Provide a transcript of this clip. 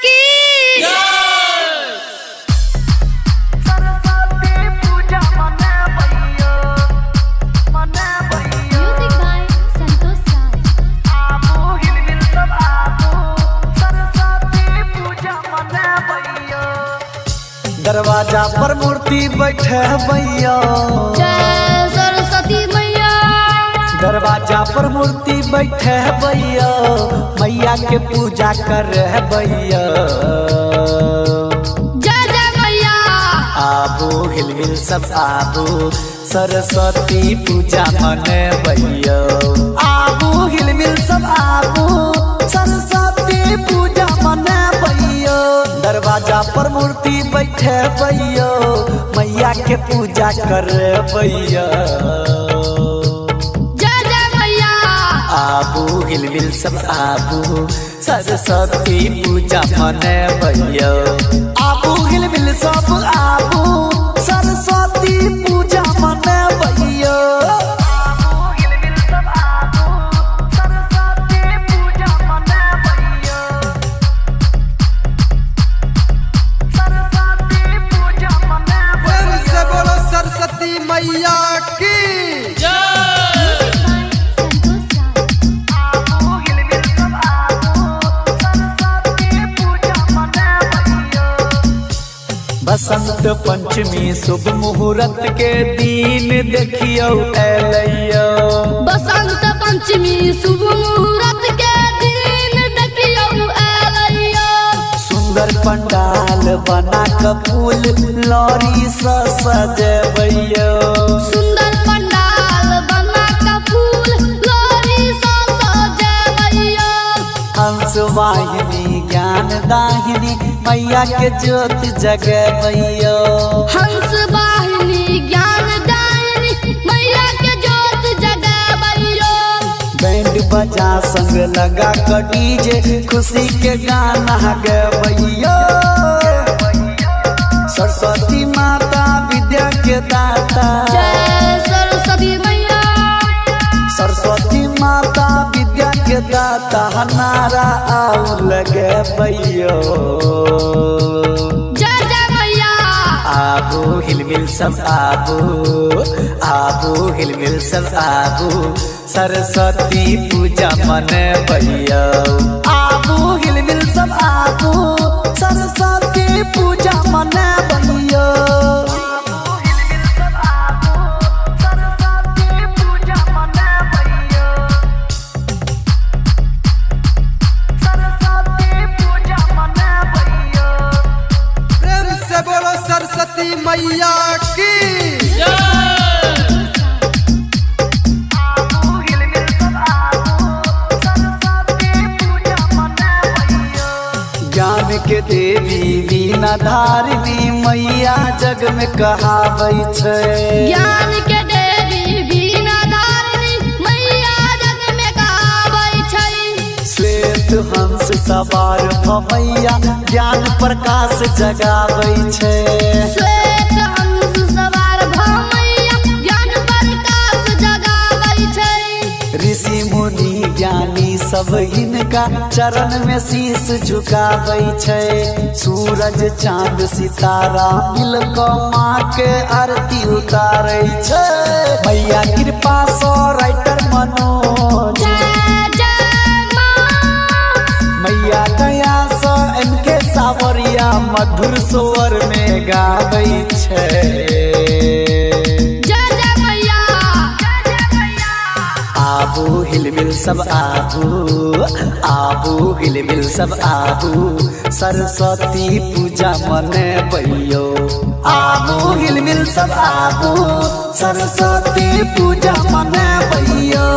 Ki. Saraswati Puja मनाबैयो मनाबैयो। Music by संतोष राज। आबू हिलमिल सब आबू, सरस्वती पूजा मनाबैयो। दरवाजा पर मूर्ति बैठे भैया, जय सरस्वती मैया। दरवाजा पर मूर्ति बैठे भैया, मैया के पूजा कर भैया। जय जय मैया। आबू हिलमिल सब आबू, सरस्वती पूजा मनबैया। आबू हिलमिल सब आबू, सरस्वती पूजा मनबैया। दरवाजा पर मूर्ति बैठे भैया, मैया के पूजा कर भैया। जय जय मैया। आबू हिलमिल सब आबू, सरस्वती पूजा मनबैया। आबू हिलमिल सब आबू, सरस्वती पूजा मनबैया। आबू हिलमिल सब आबू, सरस्वती पूजा मनाबैयो। सरस्वती पूजा प्रेम मनाबैयो। से बोलो सरस्वती मैया की। म्यूजिक बाय संतोष राज। आबू हिलमिल सब आबू, सरस्वती पूजा मनाबैयो। बसंत पंचमी शुभ मुहूर्त के दिन देखियौ एलैयौ। बसंत पंचमी शुभ मुहूर्त के दिन देखियौ एलैयो। सुंदर पंडाल बना क फूल लड़ी से सजबैयौ। सुंदर पंडाल बना के फूल लोरी सा सजबैयो। हंस वाहिनी ज्ञान दाहिनी मैया के ज्योत जगबैयौ। हंस वाहिनी ज्ञान दाहिनी मैया के ज्योत जगबैयो। बैंड बजा संग लगा क डीजे खुशी के गाना गबैयौ। सरस्वती माता विद्या के दाता, जय सरस्वती मैया। सरस्वती माता विद्या के दाता, नारा आउ लगबैयौ। जय जय मैया। आबू हिलमिल सब आबू, आबू हिलमिल सब आबू, सरस्वती पूजा मनबैयौ। आबू हिलमिल सब आबू, सरस्वती पूजा मनबैयौ। आबू हिलमिल सब आबू, सरस्वती पूजा मनाबैयो। सरस्वती पूजा मनाबैयो। प्रेम से बोलो सरस्वती मैया की। आबू हिलमिल सब आबू, सरस्वती पूजा मनाबैयो। ज्ञान के देवी वीणा धारिणी मैया जग में कहाबै छै। ज्ञान के देवी वीणा धारिणी मैया जग में गाबै छै। श्वेत हंस सवार भमैया ज्ञान प्रकाश जगाबै छै। श्वेत हंस सवार भमैया ज्ञान प्रकाश जगाबै छै। ऋषि मुनि ज्ञानी सब हिनका चरण में शीश झुकाबै छै। सूरज चांद सितारा मिल क माँ के आरती उतारै छै। मैया कृपा सँ राइटर मनोज, जय जय माँ। मैया दया सँ इनके सावरिया मधुर स्वर में गाबै छै। जय जय मैया। आबू हिलमिल सब आबू, आबू हिलमिल सब आबू, सरस्वती पूजा मनबैयौ। आबू हिलमिल सब आबू, सरस्वती पूजा मनबैयौ।